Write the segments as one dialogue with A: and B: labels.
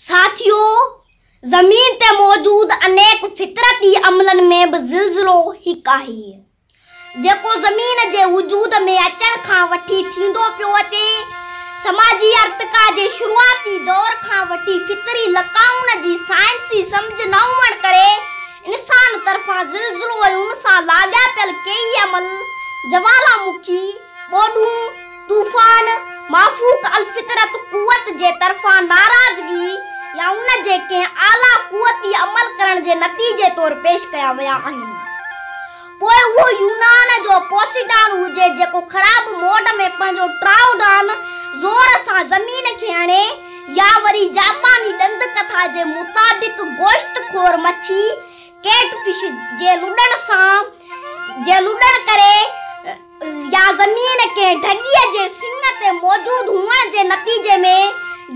A: ساٿيو! زمين تي موجود انيڪ فطرتي عملن ۾ به زلزلو هڪ آهي، جيڪو زمين جي وجود ۾ اچڻ کان وٺي ٿيندو پيو اچي. سماجي ارتقا جي شروعاتي دور کان وٺي فطري لقائن جي سائنسي سمجهه نه هئڻ ڪري انسان طرفان زلزلو ۽ ان سان لاڳاپيل ڪيئي عمل جوالامکي، ٻوڏون، طوفان، مافوق الفطرت قوت جي طرفان ناراضگي يا ان جي ڪنهن اعليٰ قوتي عمل ڪرڻ جي نتيجي طور پيش ڪيا ويا آهن. پوء اهو يونان جو پوسيڊان هجي جيڪو خراب موڊ ۾ پنهنجو ٽرائوڊان زور سان زمين کي هڻي يا وري جاپاني ڏند ڪٿا جي مطابق گوشت خور مڇي ڪيٽ فش جي لڏڻ سان جي لڏڻ ڪري يا زمين ڪنهن ڍڳيء جي سڱ تي موجود هئڻ جي نتيجي ۾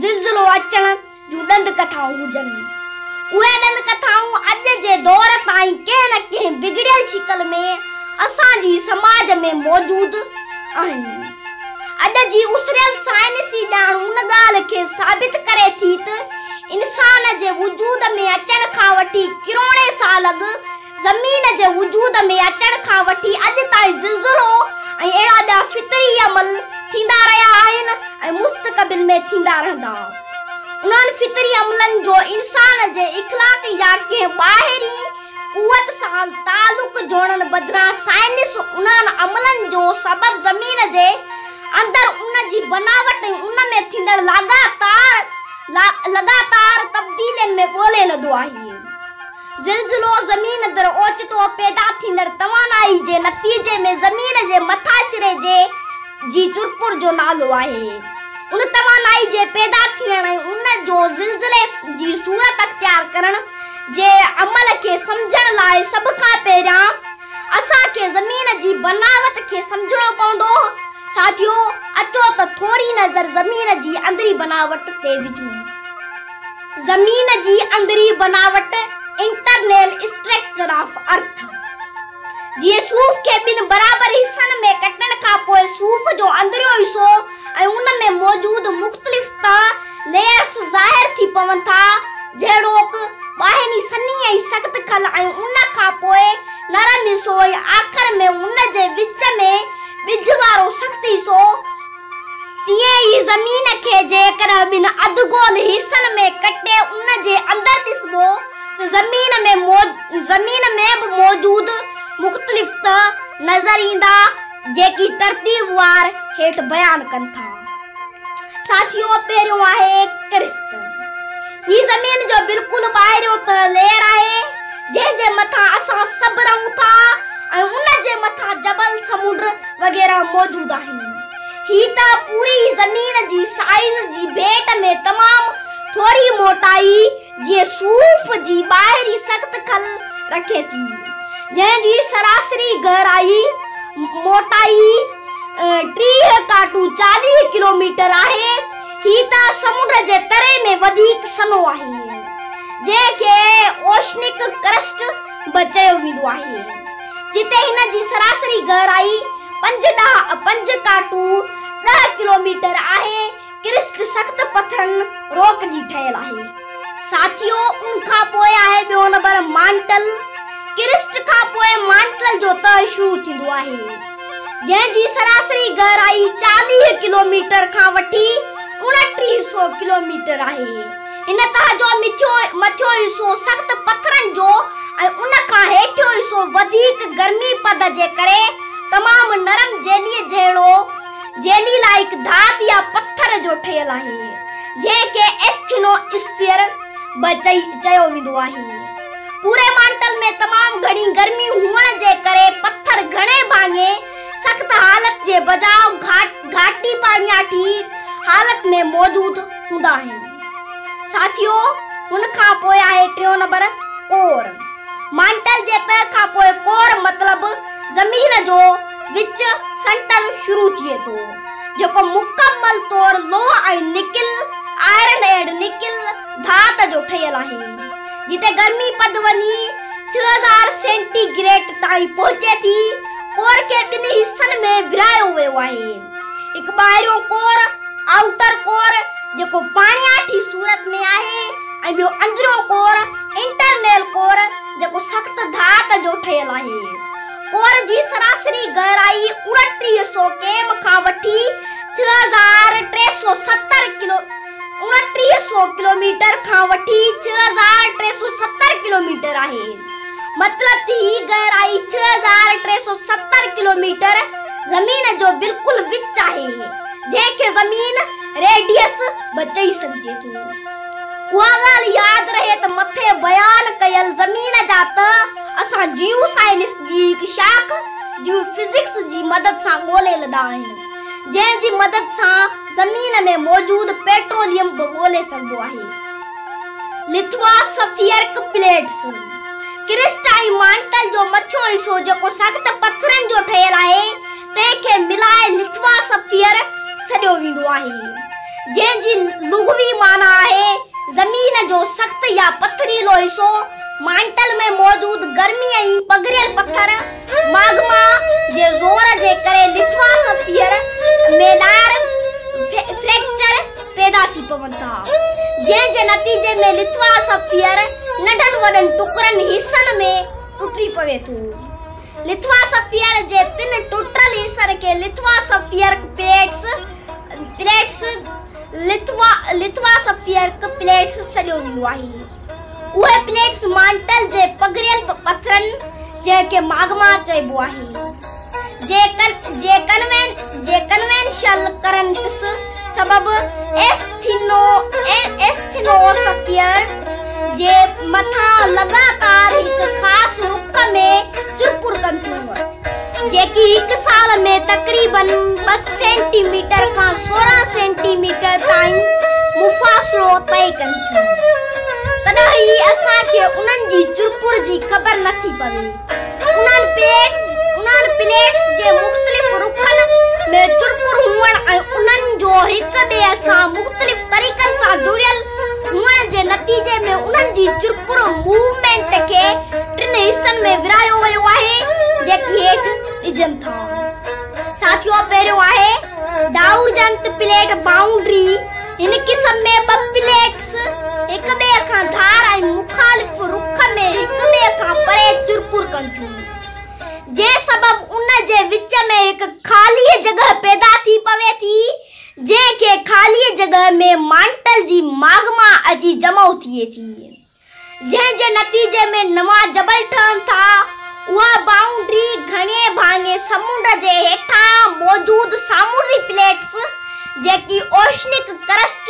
A: زلزلو اچڻ جون ڏند ڪٿائون هجن. اهي ڏند ڪٿائون اڄ جي دور تائين ڪنهن نه ڪنهن بگڙيل شڪل ۾ اسان جي سماج ۾ موجود آهن. اڄ جي اسريل سائنسي ڄاڻ ان ڳالهه کي ثابت ڪري ٿي ته انسان جي وجود ۾ اچڻ کان وٺي ڪروڙين سال اڳ زمين جي وجود ۾ اچڻ کان وٺي اڄ تائين زلزلو ۽ اهڙا ٻيا فطري عمل ٿيندا رهيا آهن ۽ مستقبل ۾ ٿيندا رهندا. انهن فطري عملن جو انسان جي اخلاق يا ڪنهن ٻاهرين قوت سان تعلق جوڙڻ بدران سائنس انهن عملن جو سبب زمين جي اندر ان جي بناوٽ ۽ ان ۾ ٿيندڙ لڳاتار تبديلين ۾ ڳولي لڌو آهي. زلزلو زمين اندر اوچتو پيدا ٿيندڙ توانائي جي نتيجي ۾ زمين جي مٿاڇري جي جي چرپر جو نالو آهي. ان توانائي جي پيدا ٿيڻ ۽ ان جو زلزلي جي صورت اختيار ڪرڻ جي عمل کي سمجهڻ لاء سڀ کان پهريان اسان کي زمين جي بناوت کي سمجهڻو پوندو. ساٿيو اچو ته ٿوري نظر زمين جي اندري بناوٽ تي وجهون. زمين جي اندرين بناوٽ، Internal Structure of Earth، جيئن صوف کي ٻن برابر حصن ۾ ڪٽڻ کان پوء صوف جو اندريون حصو ۽ ان ۾ موجود مختلف تهه، Layers، ظاهر ٿي پون ٿا، جهڙوڪ، ٻاهرين سنهي ۽ سخت کل ۽ ان کان پوء نرم حصو ۽ آخر ۾ ان جي وچ ۾ ٻج وارو سخت حصو. تيئن ئي زمين کي جيڪڏهن ٻن اڌ گول حصن ۾ ڪٽي ان جي اندر ڏسبو ته زمين ۾ زمين ۾ به موجود مختلف تهه نظر ايندا جيڪي ترتيب وار هيٺ بيان ڪن ٿا. ساٿيو پهريون آهي ڪرست. هي زمين جو بلڪل ٻاهريون تهه Layer آهي جنهن جي مٿان اسان سڀ رهون ٿا ۽ ان جي مٿان جبل سمنڊ وغيره موجود آهن. هي تهه پوري زمين جي سائيز جي ڀيٽ ۾ تمام ٿوري موٽائي جيئن صوف جي ٻاهرين سخت کل رکي ٿي، جنهن جي سراسري گهرائي، موٽائي، 30 ڪاٽو 40 ڪلوميٽر آهي. هي تهه سمنڊ جي تري ۾ وڌيڪ سنهو آهي، جنهن کي اوشنڪ ڪرسٽ به چيو ويندو آهي، جتي هن جي سراسري گهرائي پنج ڏها پنج ڪاٽو ڏهه ڪلوميٽر آهي. ڪرسٽ سخت پٿرن روڪ جي ٺهيل آهي. ساٿيو ان کان پوء آهي ٻيو نمبر مانٽل. ڪرسٽ کان پوء مانٽل جو تهه شروع ٿيندو آهي، جنهن جي سراسري گهرائي 40 ڪلوميٽر کان وٺي 29 سو ڪلوميٽر آهي. هن تهه جو مٿيون حصو سخت پٿرن جو ۽ ان کان هيٺيون حصو وڌيڪ گرمي پد جي ڪري تمام نرم جيليء جهڙو جيلي لائيڪ ڌات يا پٿر جو ٺهيل آهي، جنهن کي ايسٿينو اسفيئر به چيو ويندو آهي. پوري مانٽل ۾ تمام گهڻي گرمي هئڻ جي ڪري پٿر گهڻي ڀاڱي سخت حالت جي بجاء گهاٽي پاڻياٺي حالت ۾ موجود هوندا آهن. ساٿيو ان کان پوء آهي ٽيون نمبر ڪور. مانٽل جي تهه کان پوء ڪور مطلب زمين جو وچ، سنٽر، شروع ٿئي ٿو، جيڪو مڪمل طور لوهه ۽ نڪل، Iron and Nickel، ڌات جو ٺهيل آهي، جتي گرمي پد وڃي 6000 سينٽي گريڊ تائين پهچي ٿي. ڪور کي ٻن حصن ۾ ورهايو ويو آهي، هڪ ٻاهريون ڪور، Outer Core، جيڪو پاڻياٺي صورت ۾ آهي. 30 ڪلوميٽر کان وٺي 6370 ڪلوميٽر آهي. مطلب ته هي گهرائي 6370 ڪلوميٽر زمين جو بلڪل وچ آهي، جنهن کي زمين ريڊيس به چئي سگهجي ٿو. اها ڳالهه ياد رهي ته مٿي بيان ڪيل زمين جا تهه اسان جيو سائنس جي هڪ شاخ جيو فزڪس جي مدد سان ڳولي لڌا آهن، جنهن جي مدد سان زمين ۾ موجود پيٽروليم به ڳولي سگهبو آهي. لٿواسفيئرڪ پليٽس، ڪرسٽ ۽ مانٽل جو مٿيون حصو جيڪو سخت پٿرن جو ٺهيل آهي، تنهن کي ملائي لٿواسفيئر سڏيو ويندو آهي، جنهن جي لغوي معنيٰ آهي زمين جو سخت يا پٿريلو حصو. مانٽل ۾ موجود گرمي ۽ پگهريل پٿر، ماگما، جي زور جي ڪري لٿواسفيئر ۾ ڏار، فريڪچر، پيدا ٿي پون ٿا، جنهن جي نتيجي ۾ لٿواسفيئر ننڍن وڏن ٽڪرن، حصن، ۾ ٽٽي پوي ٿو. لٿواسفيئر جي تن ٽٽل حصن کي لٿواسفيئرڪ پليٽس، پليٽس، لٿواسفيئرڪ پليٽس سڏيو ويندو آهي. اهي پليٽس مانٽل جي پگهريل پٿرن، جنهن کي ماگما چئبو آهي، جي جي ڪنوينشل ڪرنٽس سبب ايسٿينوسفيئر جي مٿان لڳاتار هڪ خاص رخ ۾ چرپر ڪن ٿيون، جيڪي هڪ سال ۾ تقريباً 2 سينٽي ميٽر کان 16 سينٽي ميٽر تائين مفاصلو طئي ڪن ٿيون. تڏهن ئي اسان کي انهن جي چرپر جي خبر نٿي پوي. انهن پليٽس جي مختلف رخن ۾ چرپر هئڻ ۽ انهن جو هڪ ٻئي سان مختلف طريقن سان جڙيل هئڻ جي نتيجي ۾ انهن جي چرپر، موومينٽ، کي ٽن حصن ۾ ورهايو ويو آهي، جيڪي هيٺ ڏجن ٿا. ساٿيو، پهريون آهي ڊائورجنٽ پليٽ بائونڊري. هن قسم ۾ ٻه پليٽس هڪ ٻئي کان ڌار ۽ مخالف رخ ۾ هڪ ٻئي کان پري چرپر ڪن ٿيون، جنهن سبب ان جي وچ ۾ هڪ خالي جڳهه پيدا ٿي پوي ٿي، جنهن کي خالي جڳهه ۾ مانٽل جي ماگما اچي جمع ٿئي ٿي، جنهن جي نتيجي ۾ نوان جبل ٺهن ٿا. اها بائونڊري گهڻي ڀاڱي سمنڊ جي هيٺان موجود سامونڊي پليٽس، جيڪي اوشنڪ ڪرسٽ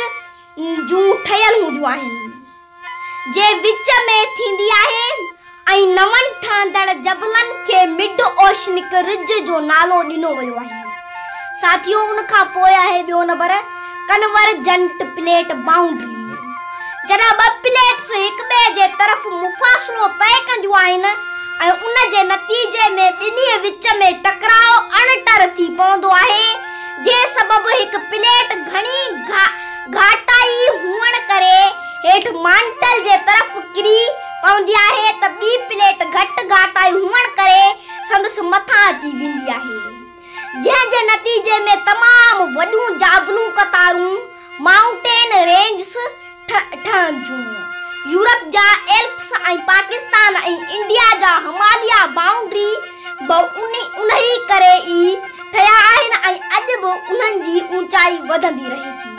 A: جون ٺهيل هونديون آهن، جي وچ ۾ ٿيندي آهي ۽ نون ٺهندڙ جبلن کي مڊ اوشنڪ رج جو نالو ڏنو ويو آهي. ساٿيو، ان کان پوء آهي ٻيو نمبر ڪنورجنٽ پليٽ بائونڊري. جڏهن ٻه پليٽس هڪٻئي جي طرف مفاصلو طئي ڪنديون آهن ۽ ان جي نتيجي ۾ ٻنهي وچ ۾ ٽڪراء اڻٽر ٿي پوندو آهي، جنهن سبب هڪ پليٽ گهڻي گهاٽائي هئڻ ڪري هيٺ مانٽل جي طرف ڪري پوندي آهي ته ٻي پليٽ گهٽ گهاٽائي هئڻ ڪري سندس مٿان اچي ويندي آهي، جنهن جي نتيجي ۾ تمام وڏيون جابلو قطارون، مائونٽين رينجز، ٺهن ٿيون. يورپ جا ايلپس ۽ پاڪستان ۽ انڊيا جا هماليه بائونڊري به انهي ڪري ئي ٺهيا آهن ۽ اڄ به انهن جي اوچائي وڌندي رهي ٿي.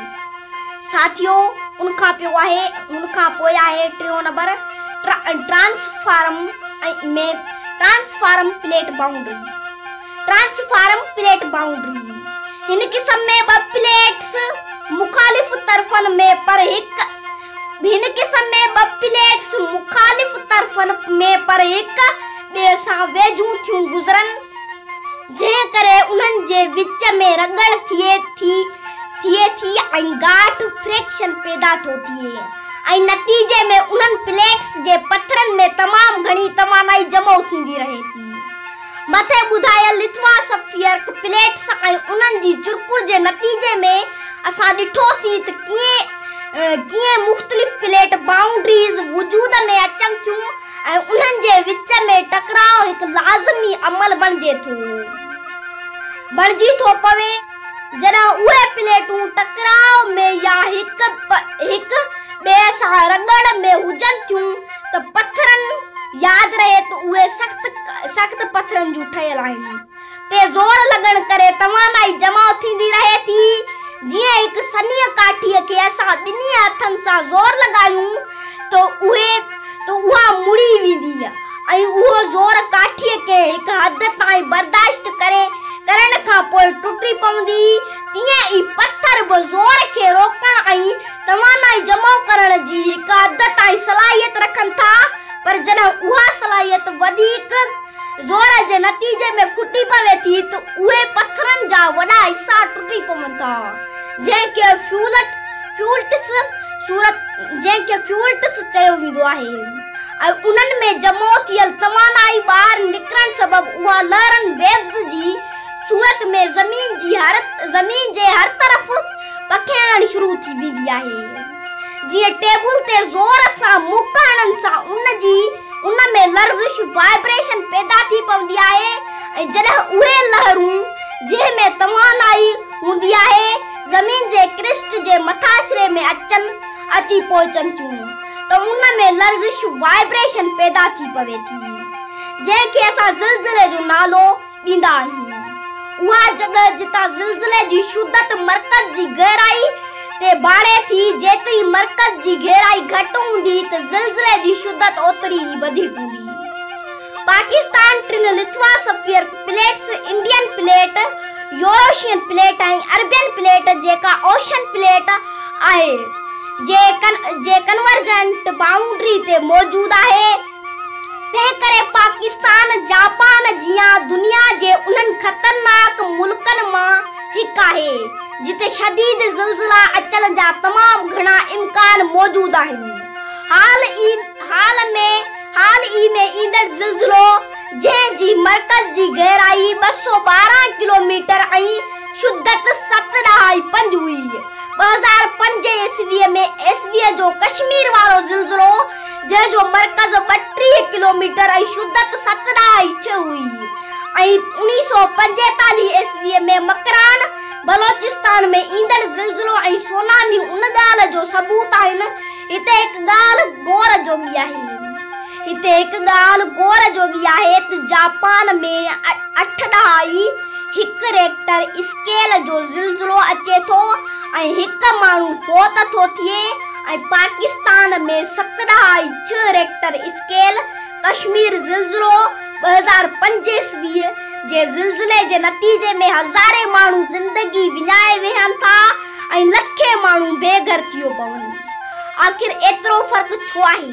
A: ساٿيو، ان کان پيو آهي ان کان پوء آهي ٽيون number transform ۾ transform plate boundary. Transform plate boundary, هن قسم ۾ ٻه پليٽس مخالف طرفن ۾ پر هڪ هن قسم ۾ ٻه پليٽس مخالف طرفن ۾ پر هڪ ٻئي سان ويجهون ٿيون گذرن، جنهن ڪري انهن جي وچ ۾ رڳڙ ٿئي ٿي ٿئي ٿي ۽ گاٺ، فريڪشن، پيدا ٿو ٿئي ۽ نتيجي ۾ انهن پليٽس جي پٿرن ۾ تمام گهڻي توانائي جمع ٿيندي رهي ٿي. مٿي ٻڌايل لٿواسفيئرڪ پليٽس ۽ انهن جي چرپر جي نتيجي ۾ اسان ڏٺوسين ته ڪيئن ڪيئن مختلف پليٽ بائونڊريز وجود ۾ اچن ٿيون ۽ انهن جي وچ ۾ ٽڪراء هڪ لازمي عمل بڻجي ٿو بڻجي ٿو پوي. جڏهن اهي پليٽون ٽڪراء ۾ يا هڪ هڪ ٻئي سان رڳڙ ۾ هجن ٿيون ته پٿرن، ياد رهي ته اهي سخت سخت پٿرن جون ٺهيل آهن، تي زور لڳڻ ڪري توانائي جمع ٿيندي رهي ٿي. جيئن هڪ سنهيء ڪاٺيء کي اسان ٻنهي هٿن. هٿن سان زور لڳايون ته اهي ته اها مڙي ويندي ۽ اهو زور ڪاٺيء کي هڪ حد تائين برداشت ڪري ڪرڻ کان پوء ٽٽي پوندي، تيئن ئي پٿر به زور کي روڪڻ ۽ توانائي جمع ڪرڻ جي هڪ حد تائين صلاحيت رکن ٿا، پر جڏهن اها صلاحيت وڌيڪ زور جي نتيجي ۾ کٽي پوي ٿي ته اهي پٿرن جا وڏا حصا ٽٽي پون ٿا، جنهن کي فيولٽس صورت جنهن کي فيولٽس چيو ويندو آهي ۽ انهن ۾ جمع ٿيل توانائي ٻاهر نڪرڻ سبب اها لهرن Waves جي صورت ۾ زمين جي هر زمين جي هر طرف پکيڙڻ شروع ٿي ويندي آهي. جيئن ٽيبل تي زور سان مڪ هڻڻ سان ان جي ان ۾ لرزش، Vibration، پيدا ٿي پوندي آهي ۽ جڏهن اهي لهرون، جنهن ۾ توانائي هوندي آهي، زمين جي ڪرسٽ جي مٿاڇري ۾ اچن اچي پهچن ٿيون ته ان ۾ لرزش، Vibration، پيدا ٿي پوي ٿي، جنهن کي اسان زلزلي جو نالو ڏيندا آهيون. اها جڳهه جتان زلزلي جي شدت مرڪز جي گهرائي تي ڀاڙي ٿي، جيتري مرڪز جي گهرائي گهٽ هوندي ته زلزلي جي شدت اوتري ئي وڌيڪ هوندي. پاڪستان ٽن lithosphere plates Indian plate, Eurasian plate ۽ Arabian plate جيڪا اوشن پليٽ آهي، جي ڪنورجنٽ بائونڊري تي موجود آهي. تنهنڪري پاڪستان جاپان جيان دنيا جي انهن خطرناڪ ملڪن مان هڪ آهي، جتي شديد زلزلا اچڻ جا تمام گهڻا امڪان موجود آهن. حال ئي حال ۾ حال ئي ۾ ايندڙ زلزلو، جنهن جي مرڪز جي گهرائي 212 ڪلوميٽر ۽ شدت 7.5 هئي، 2005 عيسويء ۾ عيسويء جو ڪشمير وارو زلزلو، جنهن جو مرڪز 32 ڪلوميٽر ۽ شدت 7.6 هئي ۽ 1945 عيسويء ۾ مڪران، بلوچستان ۾ ايندڙ زلزلو ۽ سونامي ان ڳالهه جو ثبوت آهن. هتي هڪ ڳالهه غور جوڳي آهي. هتي هڪ ڳالهه غور جوڳي آهي ته جاپان ۾ 8.1 ريڪٽر اسڪيل جو زلزلو اچي ٿو ۽ هڪ ماڻهو فوت ٿو ٿئي ۽ پاڪستان ۾ 7.6 ريڪٽر اسڪيل ڪشمير زلزلو 2005 عيسويء جي زلزلي جي نتيجي ۾ هزارين ماڻهو زندگي وڃائي ويهن ٿا ۽ لکين ماڻهو بي گهر ٿيو پون. آخر ايترو فرق ڇو آهي؟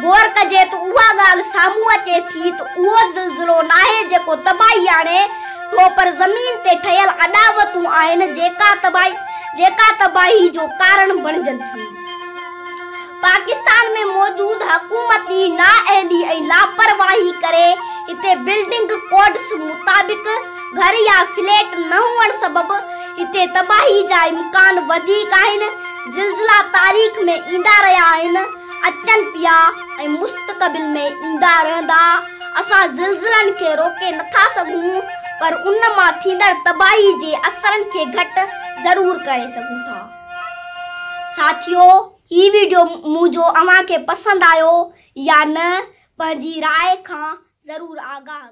A: غور ڪجي ته اها ڳالهه سامهون اچي ٿي ته اهو زلزلو ناهي جيڪو تباهي آڻي ٿو پر زمين تي ٺهيل اڏاوتون آهن جيڪا تباهي جيڪا تباهي جو ڪارڻ بڻجن ٿيون. پاڪستان ۾ موجود حڪومتي نااهلي ۽ لاپرواهي ڪري هتي بلڊنگ ڪوڊس مطابق گهر يا فليٽ نه هئڻ سبب هتي تباهي جا امڪان وڌيڪ آهن. زلزلا تاريخ ۾ ايندا رهيا آهن، اچن پيا ۽ مستقبل ۾ ايندا رهندا. اسان زلزلن کي روڪي نٿا سگهون پر ان مان ٿيندڙ تباهي جي اثرن کي گهٽ ضرور ڪري سگهون ٿا. ساٿيو هي ويڊيو منهنجو اوهان کي پسند آيو يا نه پنهنجي راء کان ضرور آگاهه.